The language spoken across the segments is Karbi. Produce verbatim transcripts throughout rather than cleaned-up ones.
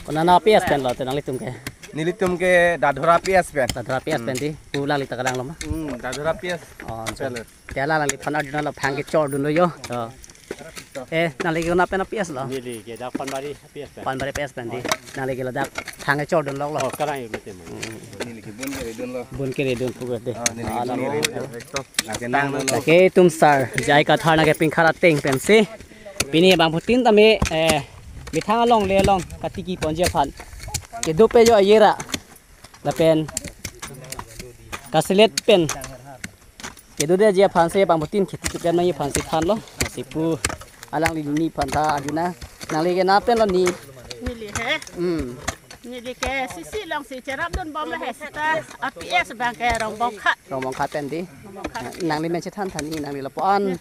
Konat a-P S pen lo te nanglitum ke? Nelitum ke Dadhora P S pen. Dadhora P S pen di. Pu alangli ta kalang lo ma? Hmm, Dadhora P S. Oh, pen lo. Te la nangliphan arjuna lo phang kechordunlo yo. Oh. Eh, nangli ke konat pen a-P S lo? Neli ke dak Panbari P S pen. Panbari P S pen di. Nangli ke ladak phang kechordunlo lo. Oh, kalang yo mete mo. Neli ke bun keridunlo. Bun keridun pu ke de. Ah, neli ke bun keridun. Lake nang lo. Lake itum sar, J I Kathar nangkepingkhat ateng pensi. Pini bangphutin tame, eh, methang alongle along katiki ponji aphan kedo pe jo ayera. Lapen kaselet pen kedodeji aphansi bangphutin kheti keklem nangji aphansi thanlo. Lasi pu alangli ni aphan ta arjuna. Nangli ke konat pen lo ni? Neli he. Hmm. Neli ke C C alongsi cherapdunbom lo he seta a-P S abang ke Rongbongkhat. Rongbongkhat pen di. Rongbongkhat. Nangli men chethan tha ni nangli lapu-an,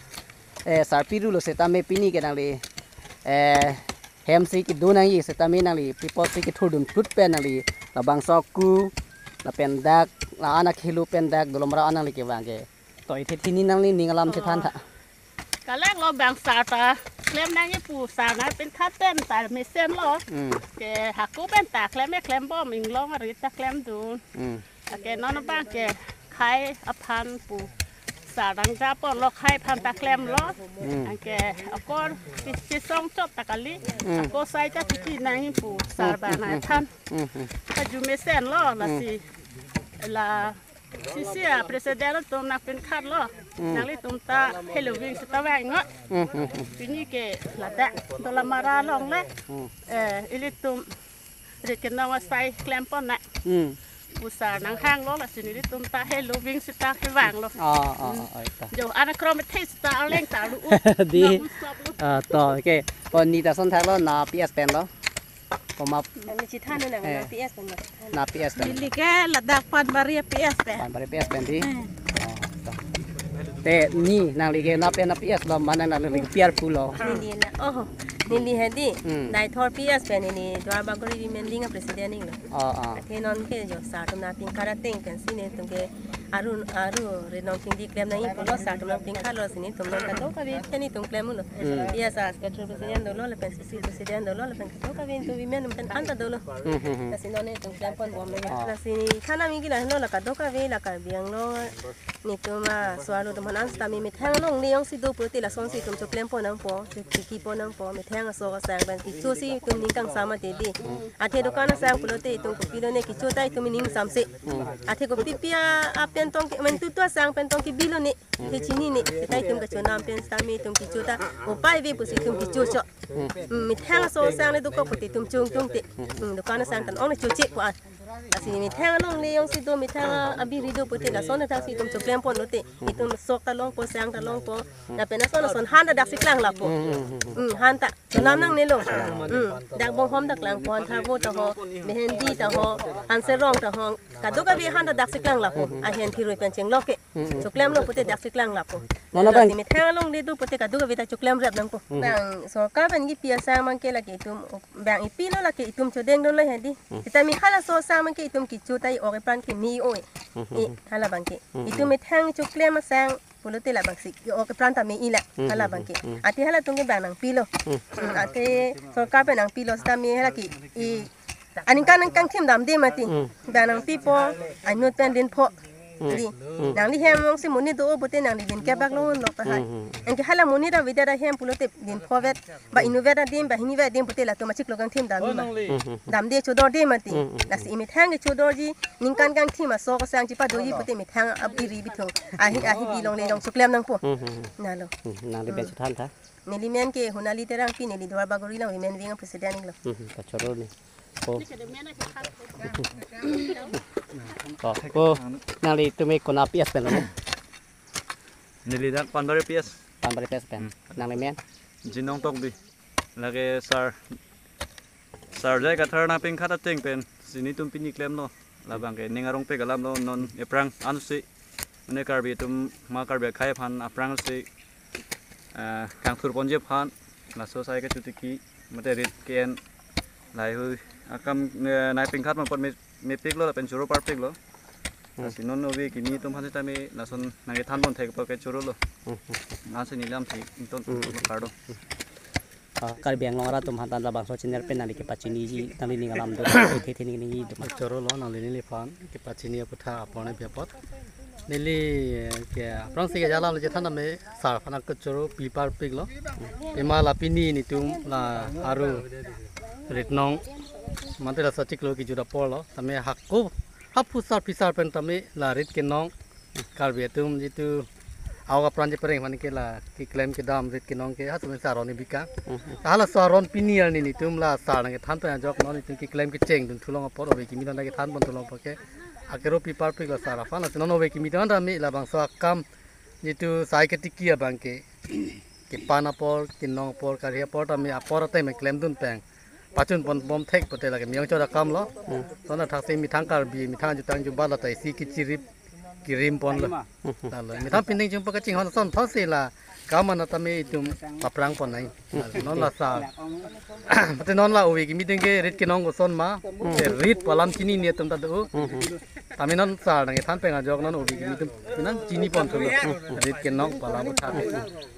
eh, sarpi rulo setame pini ke nangli, eh, hem si kedo nangji setame nangli pi apotsi kethurdun phut pen nangli labangso ku lapen dak la-an akhelo pen dak dolomra nangli kevang ke. To ithi thini nangli ning alam chethan tha. Kalang lo bang sar ta klem nangji pu sar nangpingkhat pen ta mesenlo. Hmm. Ke hako pen ta klem e klembom inglong arit ta klemdun. Hmm. Lake non abang ke khei aphan pu sar nangjaponlo, khei aphan ta klemlo. Hmm. Anke akor pi-, pisong chot ta kali. Hmm. Ako sai ta titi nangji pu sar abang nangthan. Hmm, hmm. Kaju mesenlo lasi la C C a-president atum nangpingkhatlo. Hmm. Nanglitum ta heloving seta vang ngo. Hmm, hmm, hmm. Pini ke ladak Dolamara along le. Hmm. Eh, ilitum rit kenong asai klempon na. Hmm. Pu sar nanghanglo lasi nelitum ta heloving seta kevanglo. Oh, oh, oh, oh, ita. Jo, ana krom the seta arleng ta lu. Di, ah, to, okay. Ko ni ta son thaklo, konat a-P S pen lo? Komat. Neli chethan nang, eh, konat a-P S pen lo. Konat a-P S pen. Neli ke ladak Panbari a-P S pen. Panbari P S pen di. Hmm. Oh, to. Te ni nangli ke konat pen a-P S lo, mane nangli ke P R pulo? Neli na, oh, neli he di. Hmm. Deithor P S pen neli, Duarbagori Women Wing a-president inglo. Oh, oh. Athe non ke jo sar atum nangpingkhat ateng pensi nelitum ke aru, aru rinong chingdi klem nangji pulo, sar atum nangpingkhatlo si nelitum non kadokave pen nelitum klem ulo. Hmm. P S a secretary president dolo, lapen C C president dolo, lapen kadokave nelitum women pen anta dolo. Hmm, hmm, hmm. Lasi non nelitum klemponbomlo. Oh. Lasi thanam nangji la henlo la kadokave la Karbi Anglong nelitum aso arlo atum aphan setame methang alongle jongsi do pulote lasonsi itum choklempon nangpo, chotiki pon nangpo, methang aso asang pen kechosi itum ning kangsam mati di. Athe dukan asang pulote itum kopilo ne kecho ta itum ning samse. Athe kopi pi a, a pentong ke, men tutu asang pentong ke bilo ne, kechini ne, seta itum kachonam pen setame itum kecho ta upai ave pusi itum kecho chot. Hmm, methang aso asang le dokok pulote itum chongchong te. Hmm, dukan asang tan ong ne choche ko an. Lasi methang alongle jongsi do, methang a-, abiri do pulote lason athaksi itum choklempon lote. Itum sok ta longpo, sang ta longpo. Lapen ason ason han ta daksi klang lapo. Hmm, han ta. Chonam nangnelo. Hmm. Dak bonghom ta klangpo, han tharvo ta ho, mehendi ta ho, han serong ta ho. Kadokave han ta daksi klang lapo. Ahen thirui pen chenglok ke. Hmm, hmm. Choklemlo pulote daksi klang lapo. Non abang. Lasi methang alongle do pulote kadokave ta choklemrap nangpo. Hmm. Bang sorkar pen kipi asang abang ke lake itum, bang ipilo lake itum chodengdunlo he di. Hmm. Seta mi halaso asang abang ke itum kecho ta i-ok ipran ke mi o e. Hmm, hmm, hmm. I hala abang ke. Hmm, hmm. Itum methang choklem asang pulote labangsi i-ok ipran ta me-i la. Hmm, hala hmm, abang ke. Hmm, hmm. Athe halatum ke bang nangpilo. Hmm. Hmm, athe sorkar pen nangpilo setame hala ke i aningkan nangkangthim damde mati. Hmm. Bang nangpipo, anut pen dinpho. Hmm. Di. Hmm. Nangli hem jongsi monit do-o pulote nangli din kebak longlok tahai. Hmm, hmm. Anke hala monit avedet ahem pulote dinphovet, ba inuvet adim, ba hinivet adim pulote latum achiklo kangthim dam ma. Hmm, hmm, hmm. Damde chodorde mati. Hmm, hmm, hmm. Lasi imethang ke chodorji, ningkan kangthim aso asang chipadoji pulote methang abiri bithung. Ahi, ahi bilongle jong choklem nangpo. Hmm, hmm, hmm. Nalo. Hmm, nangli pen chethan tha. Neli men ke Honali Terangpi, neli Duarbagori along Women Wing a-president inglo. Hmm, hmm, kachoro ni. Oh. Oh, oh, nanglitum ke konat a-P S pen lo? Neli dak Panbari P S. Panbari P S pen. Hmm. Nangli men? Jinong Tokbi. Lake sar, sar J I Kathar nangpingkhat ateng pensi nelitum pini klemlo. Labang ke ning arongpik alam lo, non ephrang ansi. Mane Karbi atum, ma Karbi akhei aphan aphrangsi, eh, kangthurponji aphan, laso asai kechotiki, mate rit ke-en, laheihui akam, eh, nangpingkhat apot me, mepiklo lapen choro parpiklo. Hmm. Lasi non ove kimi atum aphan setame lason nangkethanpon thekpo ke chorolo. Hmm, hmm. Ansi neli lamthe ington, hmm, kardom. Ah, Karbi Anglong arat atum aphan ta labangso channel pen nangli kepachiniji, nangli ning alam do, the the ningji do ma? Choro lo, nangli neliphan kepachini aputhak apor ne biapot. Neli, eh, ke aphrangsi ke jala lo chethan tame sar aphan kechoro pi parpik lo. Pima la pini netum la aru rit nong mate la sachiklo kejut apor lo. Tame hako haphu sar phisar pen tame la rit kenong Karbi atum jitu awak apran chepareng aphan ke la keklem kedam rit kenong ke ha tame sar aroni bika. Mhm. Hala sar aron pini arni netum la sar nangkethan pen ajok non netum keklem kecheng dun thulong apor ove kimi ta nangkethan pon thulong apor ke akero pi parpik la sar aphan. Lasi non ove kimi ta nang tame labangso akam jitu sai ketiki abang ke kepan apor, kenong apor, kari apor tame apor ateng me klem dun peng pachun pon bom thek pote lake miyong chora kam lo. Hmm. Sona thaksi methang Karbi, methang jutang jubat la ta isi kechirip kirim pon lo. Hmm. Lalo methang pindeng jumpa kachinghon ason thotsi la kam ana tame itum paprang pon nai. Hmm. Non la sar. Pati non la ove kimi deng ke rit kenong koson ma. Hmm. Eh, rit pu alam chinine atum ta do. Hmm. Tame non sar nangkethan pen ajok non ove kimi atum nang chini pon thulo. Hmm. Rit kenong pu alam uthak.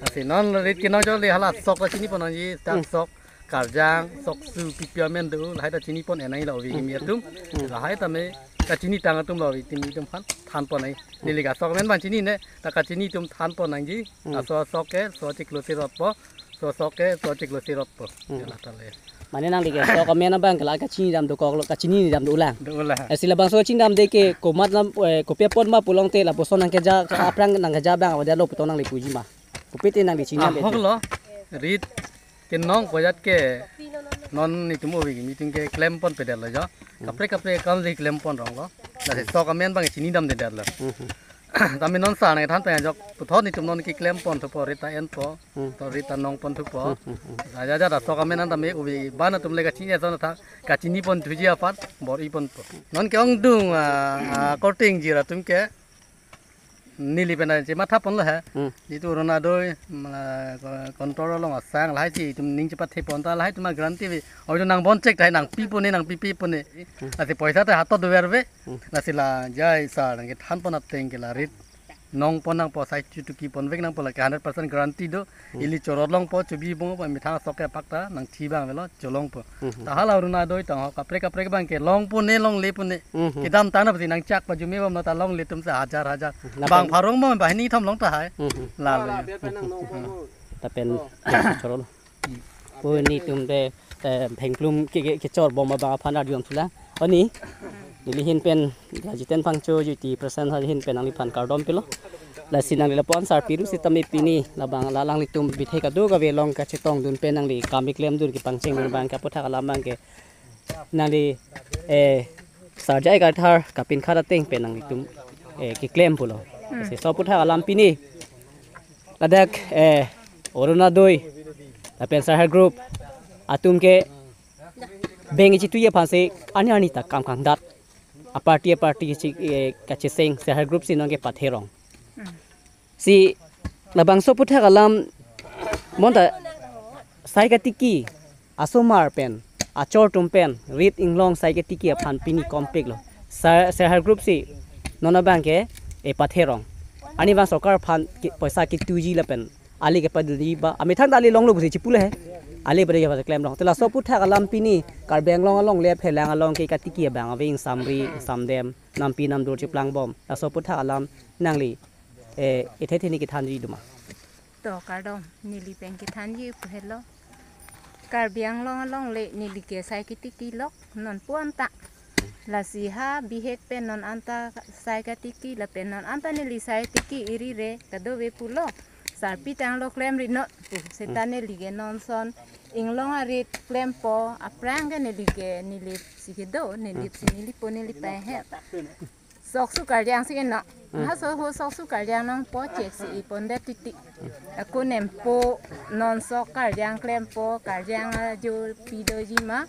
Lasi non rit kenong jole hala sok la chini pon nangji, tak sok, karjang, sok su, pipi amen do, lahai ta chini pon enai la ove kimi atum. Hmm. Lahai tame kachini tang atum la ove kimi atum aphan than pon nai. Neli ke sok amen abang chinine, ta kachini atum than pon nangji. Hmm. Laso sok ke, so chiklo si rot po, so sok ke, so chiklo si rot po. Hmm. Ya la ta le. Mane nangli ke sok amen abang ke la kachini dam dokok lo, kachini dam dolang. Dolang. Eh, si labangso kachini dam de ke komat lam, eh, kopi apot ma pulote lapuson nangkeja, aphrang nangkeja abang avedetlo pu tong nangli puji ma? Kopi te nangli chini dam de? Ahok lo, rit kenong pu ajat ke non netum ove kimi atum ke klem pon pedetlo jo. Kaprek kaprek akam le klem pon rong lo. Lasi sok amen abang chini damdedetlo. Mhm. Tame non sar nangkethan pen ajok puthot netum non keklem pon thupo, rit ta en po. Hmm. To rit ta nong pon thupo. Hmm, hmm, hmm. Aja aja ta sok amen an tame ove abang atum le kachini ason athak kachini pon thuji aphan bor-i ponpo. Non ke ongdung, ah, ah, korte ingjir atum ke neli pen chematha pon lo he. Hmm. Jitu Orunodoi, mm, ah, ko-, control along asang lahai si itum ning chepathe pon ta lahai atum a guarantee ave. Oi nang bon chek tahai nangpi pon ne, nangpipe pon ne. Hmm. Lasi poisa ta hatot dover ave. Hmm. Lasi la jai sar nangkethan pon ateng ke la rit nong pon nangpo, sai chutuki pon vek nangpo lake hundred percent guarantee do. Hmm. Ili chorot longpo, chubi bong po, methang sok ke pak ta nangthi abang avelo, cholongpo. Hmm. Ta hala Orunodoi tang ho kaprek kaprek abang ke longpo ne, longle po ne. Hmm. Kedamtang na pasi nangchak pajume bom na ta longle atum si hajar hajar. Hmm. Bang pharong bom banghini kethom long tahai. Hmm. Lalo. Hmm. Lapen choro lo. Pu netum te, eh, phengplum ke, ke, kechor bom abang aphan arjulong thulang. Oni, neli ahin pen, Rajiten Phangcho, J T Present ahin pen nangliphan kardom pilo. Lasi nangli lapu-an sarpi ru sitame pini, labang la nanglitum bithe kadokave along kachetong dun pen nangli kam keklem dun kepangcheng dun abang ke aputhak alam abang ke nangli, eh, Sarja Egarthar kapin khat ateng pen nanglitum, eh, keklem pulo. Hmm. Si so aputhak alam pini ladak, eh, Orunodoi lapen Self Help Group atum ke beng ichitu ye aphan si arni arni ta kam kangdat. Aparty aparty si, eh, kacheseng Self Help Group si non kepatherong. Hmm. Si labangso aputhak alam bonta sai katiki asomar pen, achor atum pen, rit inglong sai katiki aphan pini kompik lo. Sa-, Self Help Group si non abang ke, eh, patherong. Arni abang sorkar aphan ke, poisa kituji lapen ali kepadunji ba, amethang ta ali longlo pusi chipu le he. Ali bade ya klemrong. Te laso aputhak alam pini Karbi Anglong along le phelang along ke katiki abang ave, ingsamri, ingsamdem, nampi namdur cheplang bom. Laso aputhak alam nangli, eh, ethe the ni kethanji do ma? To kardom, neli pen kethanji pu helo. Karbi Anglong along le neli ke sai katiki lok non pu anta. Lasi ha bihek pen non anta sai katiki lapen non anta neli sai tiki iri re kadokave pulo. Sarpi tanglo klemri non pu. Seta, hmm, neli ke non son inglong arit klempo, aphrang ke neli ke nilip si kedo, nilip si nelipo neli pai he. Sok su karjang si ke no. Hmm. Ha so ho sok su karjang nangpo chek si ipon det titi. Ako nempo non sok karjang klempo, karjang ajo pi doji ma.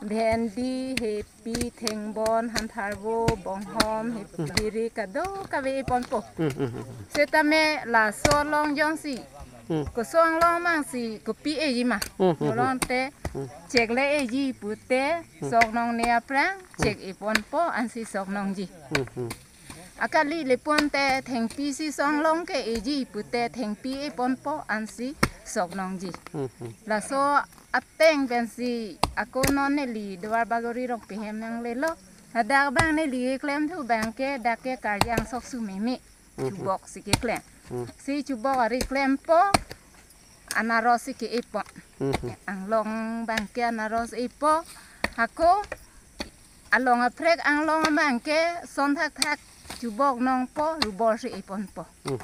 Bhendi, hepi, thengbon, hantharvo, bonghom, hepi, diri kadokave iponpo. Hmm, hmm, hmm, hmm. Setame laso along jongsi, hmm, koson along mang si kopi eji ma. Hmm, hmm, hmm. Molong te, hmm, chek le eji pute, hmm, sok nongne aphrang, hmm, chek iponpo ansi sok nongji. Hmm, hmm. Akali le pon te thengpi si sok long ke eji pute thengpi iponpo ansi sok nongji. Hmm, hmm. Laso ateng pensi ako non neli Duar Bagori Rongpi hem nanglelo. Hadak abang neli klemthu abangke dak ke Karjang sok sumimi. Mhm. Chubok si keklem. Hmm. Si chubok ari klempo, anaros si ke-epo. Mhm. Anglong abangke anaros epo. Ako along aprek anglong abangke son thakthak chubok nongpo, rubor si eponpo. Hmm.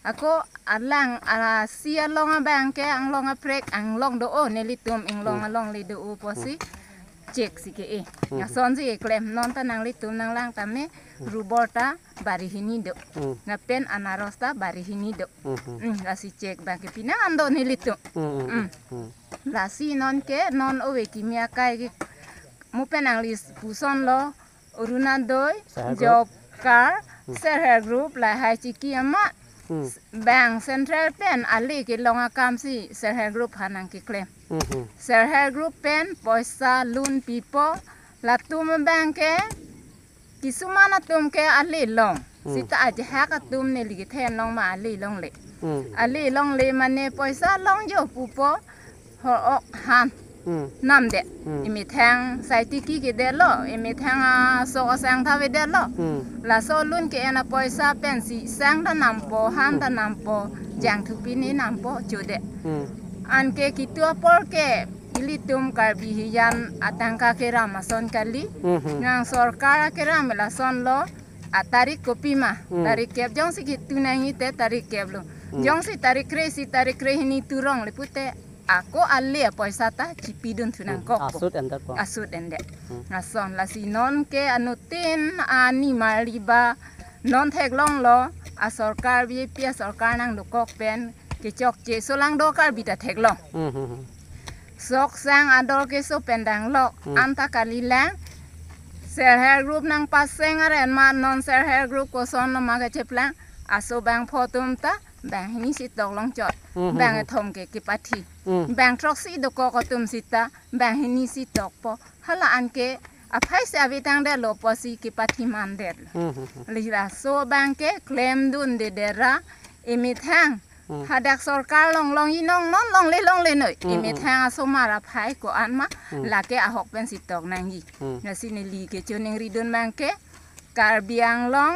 Ako alang, a, si along abangke anglong aprek anglong do-o, nelitum inglong Hmm. alongle do-o pusi Hmm. chek si ke-e. Hmm. Lason si keklem, non ta nanglitum nanglang tame, Hmm. rubor ta bari hini do. Hmm. Lapen anaros ta bari hini do. Hmm, hmm. Hmm, lasi chek abangke pini an do nelitum. Hmm, hmm, Hmm. hmm. Lasi non ke, non ove kimi akai ke, mo pen nangli pusonlo, Orunodoi, Self help group. Job card, Hmm. Self help group, lahai chiki amat. Hmm. Bang central pen ale kelong akam si Self help group aphan nangkeklem. Hmm, hmm. Self help group pen poisa loan pipo, latum abangke, kisuman atum ke ale long. Hmm. Sita ajahak atum neli kethenlong ma ale longle. Hmm. Ale longle mane poisa longjo pupo, hor-ok han. Hmm. Namdet. Hmm. Emethang sai tiki kedetlo, emethang asok asang thavedetlo. Hmm. Laso loan ke-en apoisa pensi sang ta nampo, han ta Hmm. nampo, jangthu pini nampo, chodet. Hmm. Anke kitu apor ke ilitum Karbi hijan atangka keram ason kali. Hmm, hmm. Nang sorkar akeram lasonlo, atarik kopima, Hmm. tarik kep jongsi kitu nangji te tarik keplo. Hmm. Jongsi tarik kre-isi, tarik kre-hini turong le pute, ako ale apoisa ta chipidun thu Hmm. nangkokpo. Asut endet po. Asut endet. Hmm. Lason lasi non ke anuttin ani marli ba non theklonglo, asorkar B J P asorkar nangdokok pen kechokche solangdo Karbi ta theklong. Hmm, hmm, hmm. Sok sang ador keso pen danglok, Hmm. anta kalilang. Self help group nangpaseng aren ma non self help group koson lo ma kecheplang. Aso bangpho atum ta, banghini si tok longchot. Hmm, hmm, Bang hmm. kethom ke kepathi. Hmm. Bang throksi dokok atum sita, banghini si tokpo. Hala anke, aphai si avetang detlo pusi kepathi mandet. Hmm, hmm, hmm. Lasi laso abangke klemdunde dera, emethang. Hmm. Hadak sorkar longlong inong non longle longle noi. Hmm, hmm. Emethang asomar aphai ko-an ma, Hmm. lake ahok pensi tok nangji. Hmm. Lasi neli kechoningridun abangke, Karbi Anglong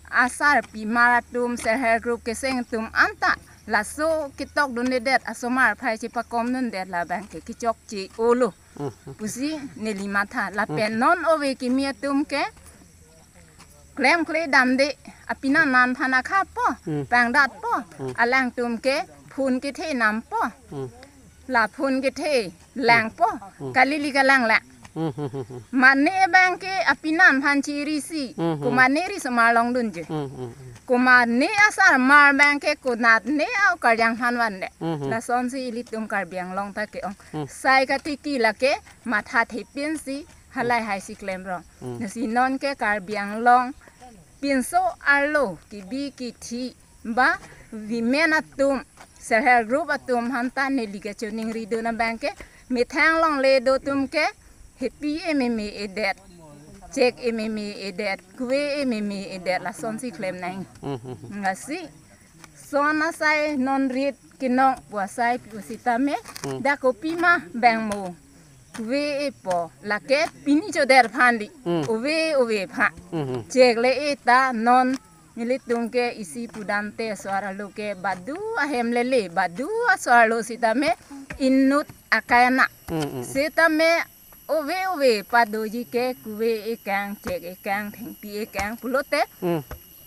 asarpimar atum, self help group keseng atum anta laso ketokdundedet asomar aphai chepakomdundet labangke kechokche-olo. Hmm, hmm. Pusi neli matha. Lapen Hmm. non ove kimi atum ke klemkle damde, apinanphan akhapo, Hmm. pangdatpo, Hmm. alangtum ke phone kethe nampo. Hmm. La phone kethe langpo, Hmm. kali li kalang la. Hmm, hmm, hmm, hmm. Mane abangke apinanphan chirisi, Hmm, hmm. komane risomar longdunji. Hmm, hmm, hmm. Komane asarmar abangke konatne au Karjang aphan vanle. Hmm, hmm. Lasonsi ilitum Karbi Anglong ta ke-ong. Hmm. Sai katiki lake matha thepinsi halahai si klemrong. Hmm. Lasi non ke Karbi Anglong pinso arlo kebi kethe ba women atum, self help group atum aphan ta neli kechoningridun abangke, methang longle do atum ke hepi ememe edet, chek ememe edet, kove ememe edet, lasonsi klem nang. Hmm, hmm, hmm. Lasi son asai non rit kenong pu asai pu sitame, Hmm. dak kopima bang mo. Kove epo, lake pini chodet aphan di. Hmm. Ove ove aphan. Hmm, hmm. Chek le eta non nelitum ke isi pudamte asor alo ke badu ahem lele, badu asor alo sitame inut akai ana. Hmm, hmm. Sitame ove ove padoji ke kove ekang, chek ekang, thengpi ekang pulote Hmm.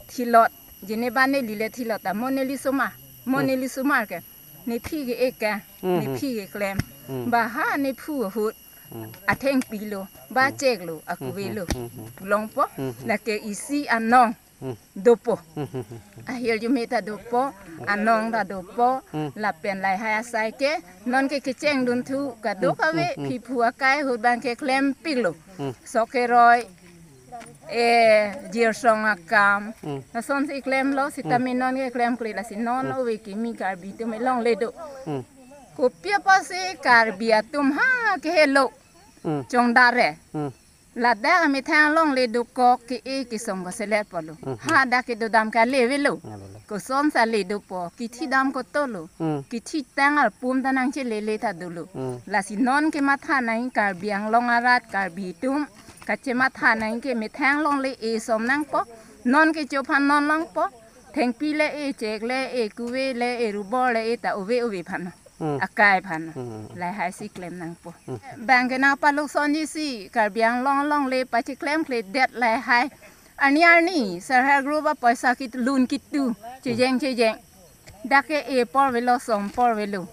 thilot. Jene ba neli le thilot ta mo neli soma, mo Hmm. neli soma ke. Nephi ke-ekang, Hmm, hmm. nephi keklem. Hmm. Ba ha nephu ahut. Hmm. Athengpi lo, ba Hmm. chek lo, Hmm, akove hmm, lo. hmm, hmm. Longpo, Hmm, hmm. lake isi anong Hmm. dopo. Hmm, hmm, hmm. Ahirjume ta dopo, anong ta dopo, Hmm. lapen lahai asai ke, non ke kechengdun thu, kadokave, Hmm, hmm, hmm. phiphu akai ahut abangke klempiklo. Hmm. Sok keroi, eh, jirsong akam. Hmm. Lasonsi klemlo, sitame Hmm. non ke klemkle lasi non Hmm. ove kimi Karbi atum alongle do. Hmm. Kopi apotsi Karbi atum ha kehelo. Hmm. Chongdare. Hmm. Ladak amethang alongle dokok ke-e kesong keselet pulo. Hmm. Hadak kedodam kali avelo. Avelo. Koson sale dopo, kithi dam kotolo. Hmm. Kithi tang arpum ta nangchelele ta dolo. Hmm. Lasi non kematha nang Karbi Anglong arat, Karbi atum, kachematha nang ke methang longle e som nangpo. Non kecho aphan non longpo. Thengpi le e, chek le e, kuve le e, rubor le e ta ove ove aphan. Hmm. Akai aphan. Hmm. Lahai si klem nangpo. Hmm. Bang ke nangpaluk sonji si Karbi Anglong longle pacheklemkledet lahai. Arni arni, self help group apoisa kit lun kitu, chejeng chejeng. Dak ke e apor avelo, som apor avelo.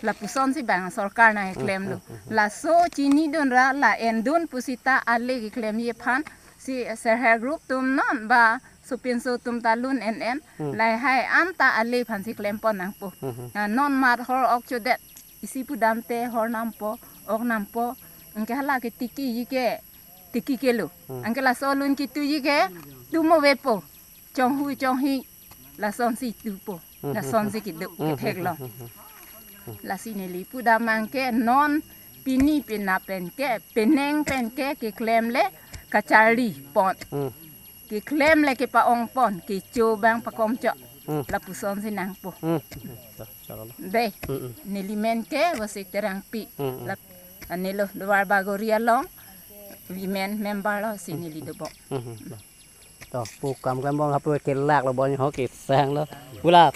Lapuson si bang sorkar nangklemlo. Hmm, hmm, hmm, hmm. Laso chinidun ra la-endun pusita ale keklemji aphan si self help group atum non ba sopinso atum ta lun en en. Hmm. Lahai anta ale aphan si klempon nangpo. Hmm, hmm. Ah, non mat hor ok chodet. Isi pudam te hor nampo, ok nampo. Anke hala ke tikiji ke, tiki kelo. Hmm. Anke laso lun kituji ke, tumo vepo. Chonghu chonghi, lason si tupo. Hmm, lason si kedo, hmm, kethek lo. Hmm, hmm, hmm. Lasi neli pudam anke non pini pina pen ke, penang pen ke, keklem le kacharli pon. Hmm. Keklem le kepa-ong pon, kecho bang pakom chok. Hmm. Lapuson si nangpo. Hmm. Dei, hmm, hmm, neli men ke Vosik Terangpi. Hmm, hmm. Lap, anelo Duar Bagori along, women member lo si neli dobok. Hmm, hmm. To, pu kam klem bom hapu kelak lo bon ho kesang lo. Pu la,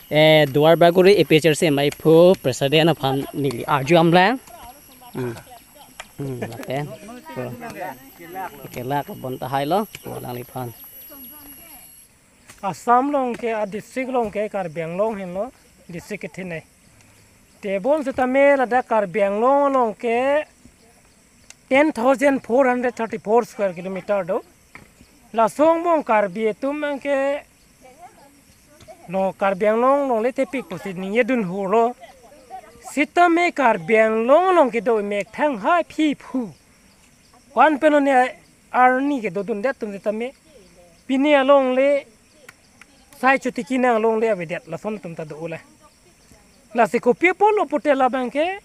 eh, Duar Bagori A P H L C mai phu president aphan neli arju amlang. Hmm. Hmm, lapen. Pu. Kelak lo bon tahai lo. Pu alangliphan. Assam along ke a district along ke Karbi Anglong henlo district kethenei. Tebon setame ladak Karbi Anglong along ke ten thousand four hundred thirty-four square kilometer do. Lason angbong Karbi atum anke no Karbi Anglong longle thepik pusi ningjedun holo. Setame Karbi Anglong along kedo methang hai phi phu. Kwan pen ne arni kedodundet atum setame. Pini alongle sai chotiki nang alongle avedet lason atum ta do ula. Lasi kopi apotlo pute labang ke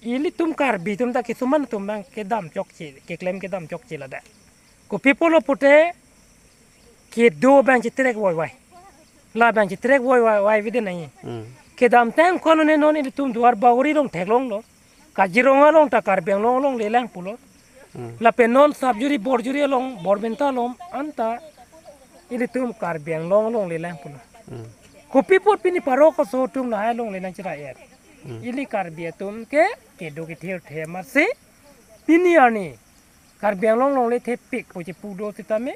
ilitum Karbi atum ta kesuman atum bang kedam chokche, keklem kedam chokche ladak. Kopi apotlo pute kedo bang chetrek voivai. Labang chetrek voivai, vai vide nai. Hmm. Kedamtang kono ne non ilitum Duar Bagori along theklonglo. Kaziranga along ta Karbi Anglong alongle lang pulo. Hmm. Lapen non Sapjuri, Borjuri along, Borbenta along, anta ilitum Karbi Anglong alongle lang pulo. Hmm. Kopi apot pini parok aso atum lahai alongle nangchera er. Hmm. Ili Karbi atum ke kedo kethirthe amatsi pini arni Karbi Anglong alongle thepik pu chepu do setame.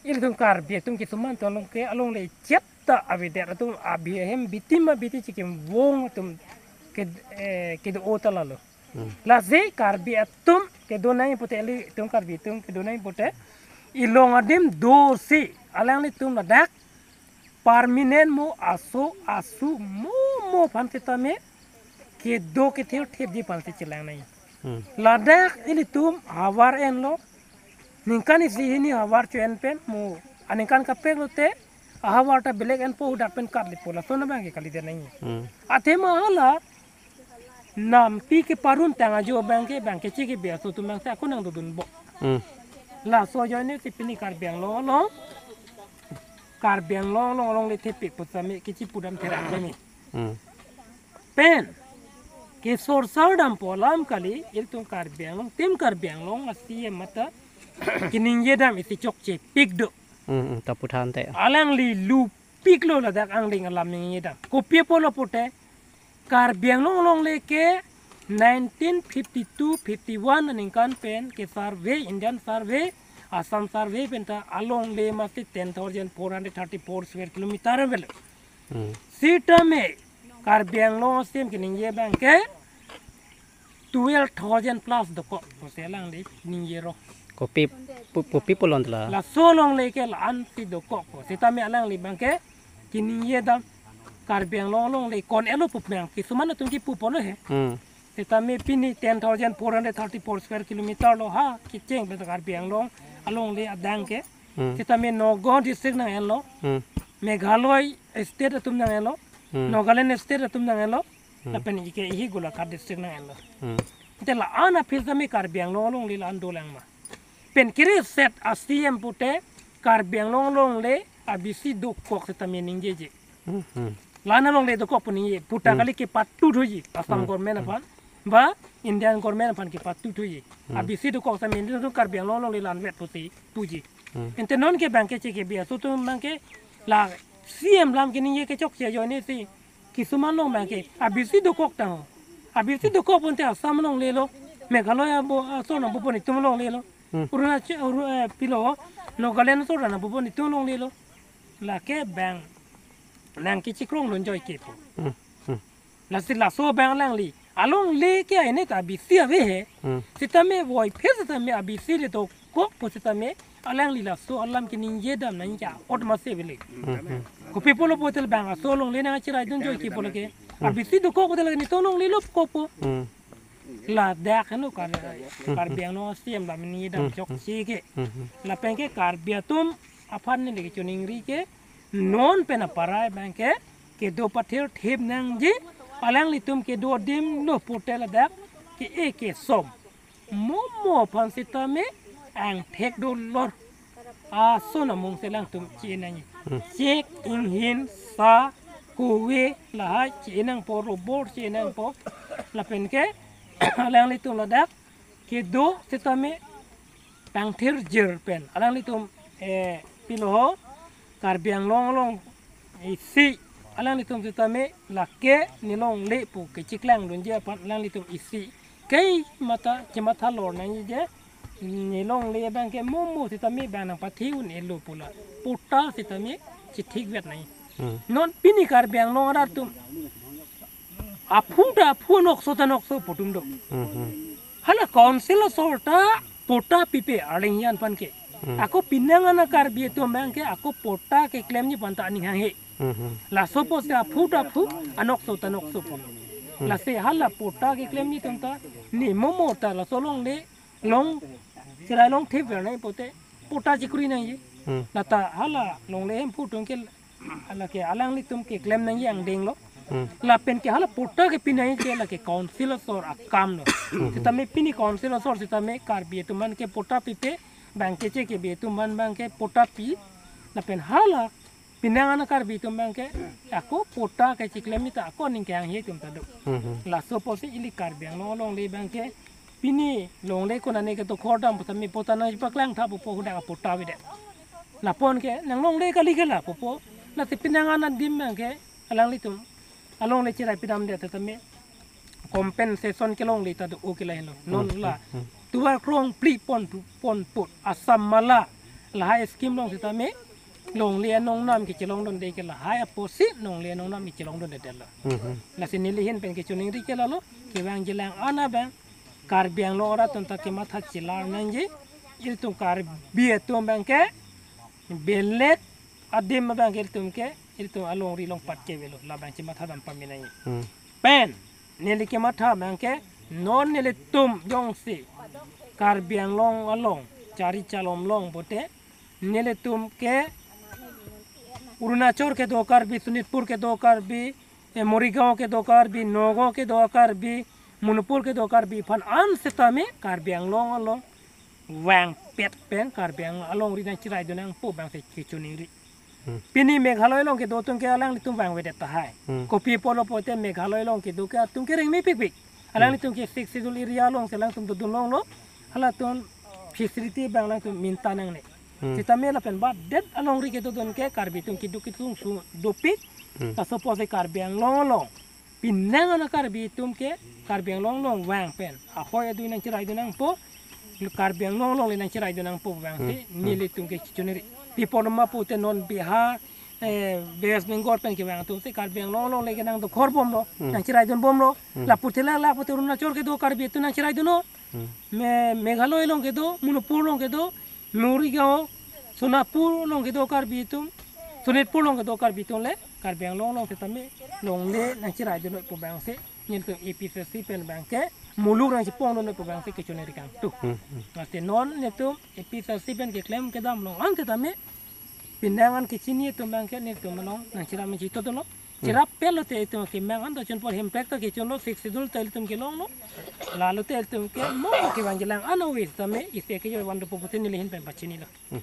Ilitum Karbi atum kesuman atum along ke alongle chet ta avedet atum abi ahem bitim abiti chikim vong atum ke, eh, kedo-o ta lalo. Hmm. Lasi Karbi atum kedo nai pute ilitum Karbi atum kedo nai pute ilong adim dosi alanglitum ladak permanent mo aso asu mo mo aphan setame kedo kethirthepji aphan si chelang nai. Hmm. Ladak ilitum havar enlo. Ningkan isi hini havar cho-en pen mo. Aningkan kaprek lote ahavar ta belek enpo, dak pen kat lipo, lason abang ke kalidet nai. Hmm. Athema hala nampi keparun tang ajo abang ke bang keche kebi aso atum bang si ako nangdodunbom. Hmm. Laso ajoine si pini Karbi Anglong along, Karbi Anglong along alongle thepik pu setame keche pudam therak keme. Hmm. Pen kesorsar dampo alam kali, ilitum Karbi Anglong, tim Karbi Anglong a C M mata keningje dam isi chokchepik do. Hmm, hmm, ta puthan te. Alangli lupiklo ladak angdeng alam ningje dam. Kopi apotlo pute Karbi Anglong alongle ke nineteen fifty-two fifty-one aningkan pen ke survey, Indian survey, Assam survey pen ta alongle masi ten thousand four hundred thirty-four square kilometer avelo. Hmm. Setame Karbi Anglong a C M keningje abang ke twelve thousand plus dokok pusi alangli ningje ro. Kopi pu-, kopi pulote la. Laso alongle ke la-an si dokok pu. Setame alangli abang ke keningje dam Karbi Anglong alongle ko-an elo pu abang kesuman atum kepu ponlo he. Hmm. Setame pini ten thousand four hundred thirty-four square kilometer lo ha kecheng pen Karbi Anglong alongle adang ke. Hmm. Setame Nagaon district nang-enlo. Hmm. Meghalaya state atum nang-enlo. Hmm. Nagaland state atum nang-enlo. Hmm. Lapen ike ihi Golaghat district nang-enlo. Hmm. Te la-an aphi setame Karbi Anglong alongle la-an dolang ma. Pen kiri set a C M pute Karbi Anglong alongle A B C dokok setame ningjeje. Hmm, hmm. La-an alongle dokok pu ningje. Puta Hmm. kali kepatuthuji. Assam Hmm, government hmm. aphan. Ba Indian government aphan kepatuthuji. Hmm. A B C dokok setame nelitum Karbi Anglong alongle la-anvet pusi puji. Hmm. Ante non ke abang ke che ke biya so atum abang ke la C M alam keningje kechokche ajoine si. Kisuman along abang ke A B C dokok tang ho. A B C dokok pon te Assam alongle lo. Meghalaya bo aso nangpo pon itum alongle lo. Hmm. Arunachal, Aru-, eh, pilo, Nagaland aso nangpo pon itum alongle lo. Lake abang nangkechekrong lun joike pu. Hmm. Hmm. Lasi laso abang alangli alongle ke aine ta A B C ave he. Hmm. Setame voiphit setame A B C le dokok pu setame alangli laso alam keningje dam nangji ot masi avelo. Hmm, hmm. Kopi pulo pulote abang aso alongle nangcheraidun joike pulo ke. Hmm. A B C dokok pulote nelitum alongle lo kok pu. Hmm. Ladak heno Kar-, Hmm. Karbi Anglong C M alam ningje dam Hmm. chokche ke. Hmm, hmm. Lapen ke Karbi atum aphan neli kechoningri ke non pen aparai abang ke kedo pathirthip nangji, alanglitum kedo adim lo pulote ladak ke-e kesom. Momo aphan setame angthek dolor ason amung si alangtum che-e nangji. Hmm. Chek, inghin, sa, kove, lahai che-e nangpo, robor che-e nangpo. Lapen ke alanglitum ladak kedo setame pangthirjir pen alanglitum, eh, pilo ho Karbi Anglong along isi alanglitum setame lake nelongle pu kecheklang dunji aphan alanglitum isi kematha chematha lor nangji je nelongle abang ke momo setame abang nangpathi un-elo pu la patta setame chethikvet nangji. Hmm. Non pini Karbi Anglong arat atum aphu ta aphu, anokso ta anokso pu atum do. Hmm, hmm. Hala council asor ta patta pipe arleng an aphan ke. Hmm. Ako pinang ana Karbi atum abang ke ako patta keklemji aphan ta aning hanghe. Hmm, hmm. Laso pusi aphu ta aphu, anokso ta anokso pu. Hmm. Lasi hala patta keklemji atum ta ne momo ta laso alongle along cherai longthip ver nangji pulote patta chekuri nangji. Hmm. Lata hala longle hemphu atum ke hala ke alanglitum keklem nangji angdeng lo. Hmm. Lapen ke hala patta kepi nangji ke lake council asor akam lo. Hmm. Setame pini council asor setame Karbi atum aphan ke patta pipe, abang ke che kebi atum aphan abang ke patta pi. Lapen hala pinang ana Karbi atum abang ke ako patta kecheklemji ta ako aning kehanghe atum ta do. Hmm, hmm. Laso pusi ili Karbi Anglong alongle abang ke pini longle konane kedo khordam pu setame patta nangpaklang tha pu pu hadak patta avedet. Lapen ke nanglongle kali ke la pu pu. Lasi pinang ana adim abang ke alanglitum alongle cherai pidamdet setame compensation kelongle ta do-o ke lahelo. Non Hmm, la hmm, hmm. Tovar krongphli pon pon put Assam Mala lahai scheme along setame longle anongnam kechelongdunde ke lahai apotsi longle anongnam kechelongdundedetlo. Hmm, hmm. Lasi neli ahin pen kechoningri ke lalo, kevangji alang ana abang Karbi Anglong arat atum ta kematha chelar nangji, ilitum Karbi atum abang ke belek adim abang ke ilitum ke ilitum alongri along pat ke avelo, labang chematha dam pame nangji. Hmm. Pen neli kematha abang ke non nelitum jongsi Karbi Anglong along chari chalom long pulote nelitum ke Arunachal kedo Karbi, Sonitpur kedo Karbi, eh, Morigaon kedo Karbi, Nagaon kedo Karbi, Manipur kedo Karbi aphan an setame Karbi Anglong along vangpet pen Karbi Anglong alongri nangcheraidun nangpo abang si kechoningri. Hmm. Pini Meghalaya along kedo atum ke alanglitum vangvedet tahai. Hmm. Kopi pulo pulote Meghalaya along kedo ke atum ke rengme pikpik. Alanglitum ke Sixth Schedule area alongsi alangtum dodun longlo. Halatum facility abang alangtum minta nangne. Hmm. Setame lapen badet alongri kedodun ke Karbi atum keduk kesung su dopik. Hmm. Laso pusi Karbi Anglong along pinang ana Karbi atum ke Karbi Anglong along vang pen ahoi adui nangcheraidun nangpo, Karbi Anglong alongle nangcheraidun nangpo abang si Hmm. Hmm. nelitum ke choningri. Pi apot ma pulote non Bihar, eh, West Bengal pen kevang atum si Karbi Anglong alongle ke nangdokhor bomlo, Hmm. nangcheraidun bomlo. Hmm. Lapu thela lapu te Arunachal kedo Karbi atum nangcheraidunlo. Hmm. Me-, Meghalaya along kedo, Manipur along kedo, Morigaon, Sonapur along kedo Karbi atum, Sonitpur along kedo Karbi atum le, Karbi Anglong along setame longle nangcheraidunlo pu abang si, nelitum A P H L C pen abang ke, muluk nangchepongdunlo pu abang si kechoningri kangtung. Hmm, hmm. Lasi non nelitum A P H L C pen keklem kedam along an setame, pinang an kechini atum abang ke nelitum along nangcherap nangchitodunlo. Hmm. Cherap pelo te itum kemang an ta chun por Hemprek ta kechunlo, Sixth Schedule ta ilitum kelonglo. Lalo te itum ke mo kevangji alang an ave setame isi kejoi vanpo pusi neli ahin pen pachinilo. Hmm.